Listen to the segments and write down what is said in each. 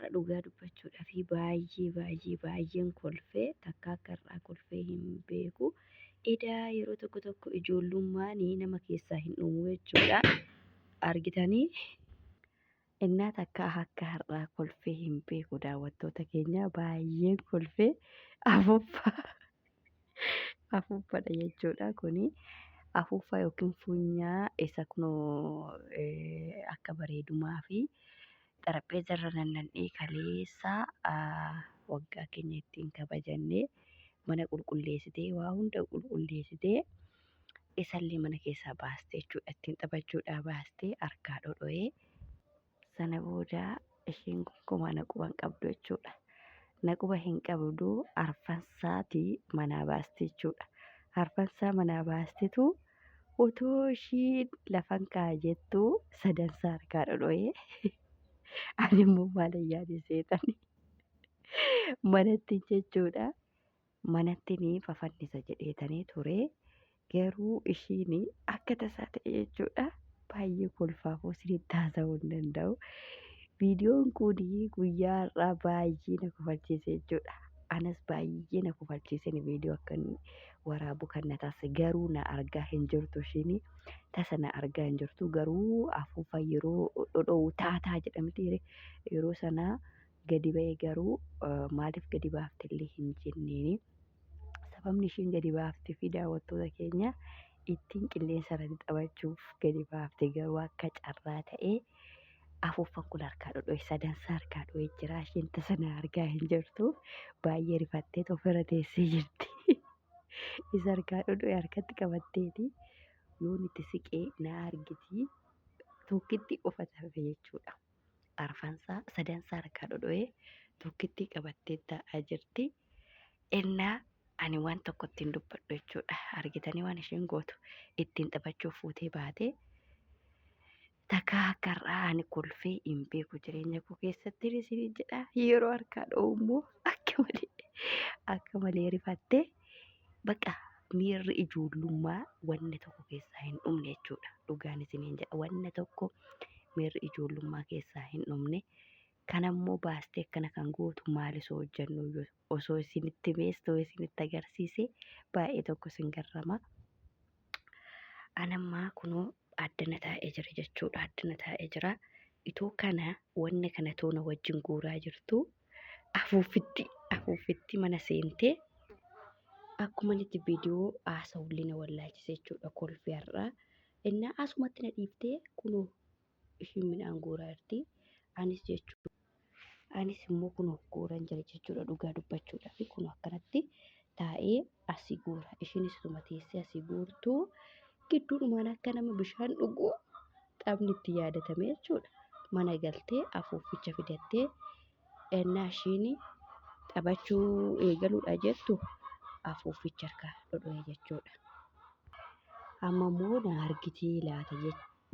Har'a dhugaa dubbachuudhaaf baay'ee baay'ee baay'een kolfee takka akka har'aa kolfee hin beeku. Edaa yeroo tokko tokko ijoollummaan nama keessaa hin dhumu jechuudha. Argitanii? Innaa takka akka har'aa kolfee hin beeku daawwattoota keenya baay'een kolfee afuuffaa afuuffadha jechuudha kuni. Afuuffaa yookiin funyaa isa kunoo akka bareedumaa fi xarapheeza irra nannan'ee kaleessa waggaa keenya ittiin kabajannee mana qulqulleessitee waa hunda qulqulleessitee isallee mana keessaa baaste jechuudha. Ittiin taphachuudhaa baastee harkaa dhodho'ee sana booda isheen gonkumaa na quba hin qabdu jechuudha. Na quba hin qabdu arfansaatii manaa baaste jechuudha. Arfansaa manaa baastetu otoo ishiin lafan kaa'a jettu sadansaa harkaa dhodho'ee ani immoo maal yaade seetani manatti jechuudha. Manatti ni fafannisa jedheetanii ture. Garuu ishiin akka tasaa ta'e jechuudha. Baay'ee kolfaafuu isinitti haasa'uu hin danda'u. Viidiyoon kun guyyaa har'aa baay'ee na kofalchiise jechuudha. Anas baay'ee na kofalchiise viidiyoo akka inni waraabu kan na taasise garuu na argaa hin jirtu ishiin tasa na argaa hin jirtu garuu afuufa yeroo dhodhoo'u taataa jedhamti yeroo sanaa gadi ba'e garuu maaliif gadi baafte illee hin jenneeni. Sababni ishiin gadi baaftee fi daawwattoota keenya ittiin qilleensa irratti taphachuuf gadi baafte garuu akka carraa ta'ee afuuffan kun harkaa dhodho'e sadansaa harkaa dho'ee jira. Isheen tasa na argaa hin jirtu. Baay'ee rifattee ofirra teessee jirti. Isa harkaa dhodho'e harkatti qabatteeti yoon itti siqee na argiti tokkitti qofa tafe jechuudha. Arfansaa sadansaa harkaa dhodho'ee tokkittii qabattee taa'aa jirti. Ennaa ani waan tokko ittiin dubbadhu jechuudha. Argitanii waan isheen gootu ittiin taphachuuf fuutee baatee takka akka har'aa ani kolfee hin beeku jireenya koo keessatti isiniin jedha. Yeroo harkaa dho'u immoo akka malee akka malee rifattee bakka miirri ijoollummaa wanni tokko keessaa hin dhumne jechuudha. Dhugaan isiniin jedha wanni tokko miirri ijoollummaa keessaa hin dhumne. Kanammoo baastee akkana kan gootu maal osoo hojjennu osoo isinitti himees ta'u isinitti agarsiise baay'ee tokko isin garrama. Anammaa kunoo addana taa'ee jira jechuudha. Addana taa'ee jira. Itoo kana wanni kana toona wajjin guuraa jirtu afuufitti afuufitti mana seentee akkuma itti viidiyoo haasa'ullee na wallaalchise jechuudha kolfi har'aa. Innaa asumatti na dhiiftee kunoo ishiin midhaan guuraa jirti. Anis jechuudha. Anis immoo kunoo guuran jira jechuudha dhugaa dubbachuudhaaf kunoo akkanatti taa'ee asii guura. Ishiinis ituma teessee asii guurtu gidduudhumaan akka nama bishaan dhuguu taphni itti yaadatame jechuudha. Mana galtee afuufficha fidattee ennaa ishiin taphachuu eegaluudha jettu afuufficha harkaa dhodho'e jechuudha. Amma immoo na argitii laata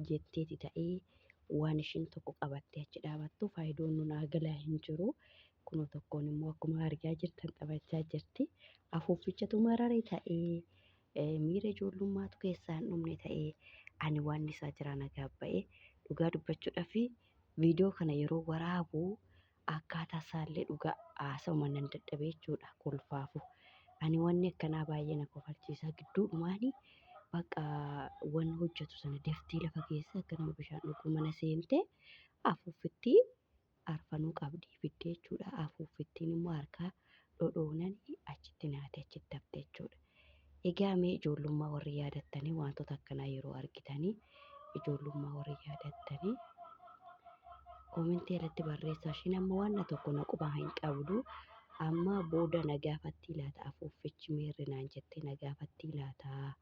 jetteeti ta'ee waan ishiin tokko qabattee achi dhaabattu faayidoon nu naa galaa hin jiru. Kunoo tokkoon immoo akkuma argaa jirtan taphachaa jirti. Afuuffichatu marare ta'ee miira ijoollummaatu keessaa hin dhumne ta'ee ani waan isaa jira na gaabba'e dhugaa dubbachuudhaaf viidiyoo kana yeroo waraabu akkaataa isaallee dhugaa haasa'uma nan dadhabe jechuudha kolfaafu. Ani wanni akkanaa baay'ee na kofalchiisa gidduudhumaani bakka waan hojjetu sana daftee lafa keessa akka nama bishaan dhuguu mana seente afuuffitti arfanuu qabdi fidde jechuudha. Afuuffittiin immoo harkaa dhodhoonan achitti naate achitti hafte jechuudha. Egaa mee ijoollummaa warri yaadattanii wantoota akkanaa yeroo argitanii ijoollummaa warri yaadattanii koomentii irratti barreessaa. Ishiin amma waan tokko na quba hin qabdu. Amma booda na gaafattii laata afuuffichi meerri naan jettee na gaafattii laata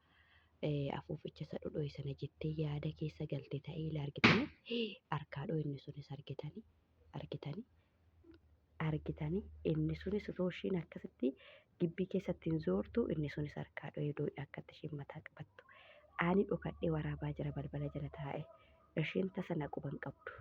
afuufficha isa dhodho'e sana jettee yaada keessa galte ta'ee ila argitanii harkaa dho'e inni sunis argitanii argitanii argitanii inni sunis otoo ishiin akkasitti gibbii keessatti hin zoortu inni sunis harkaa dho'ee dho'e akkatti ishiin mataa qabattu. Ani dhokadhee waraabaa jira balbala jala taa'e. Ishiin tasa na quba hin qabdu.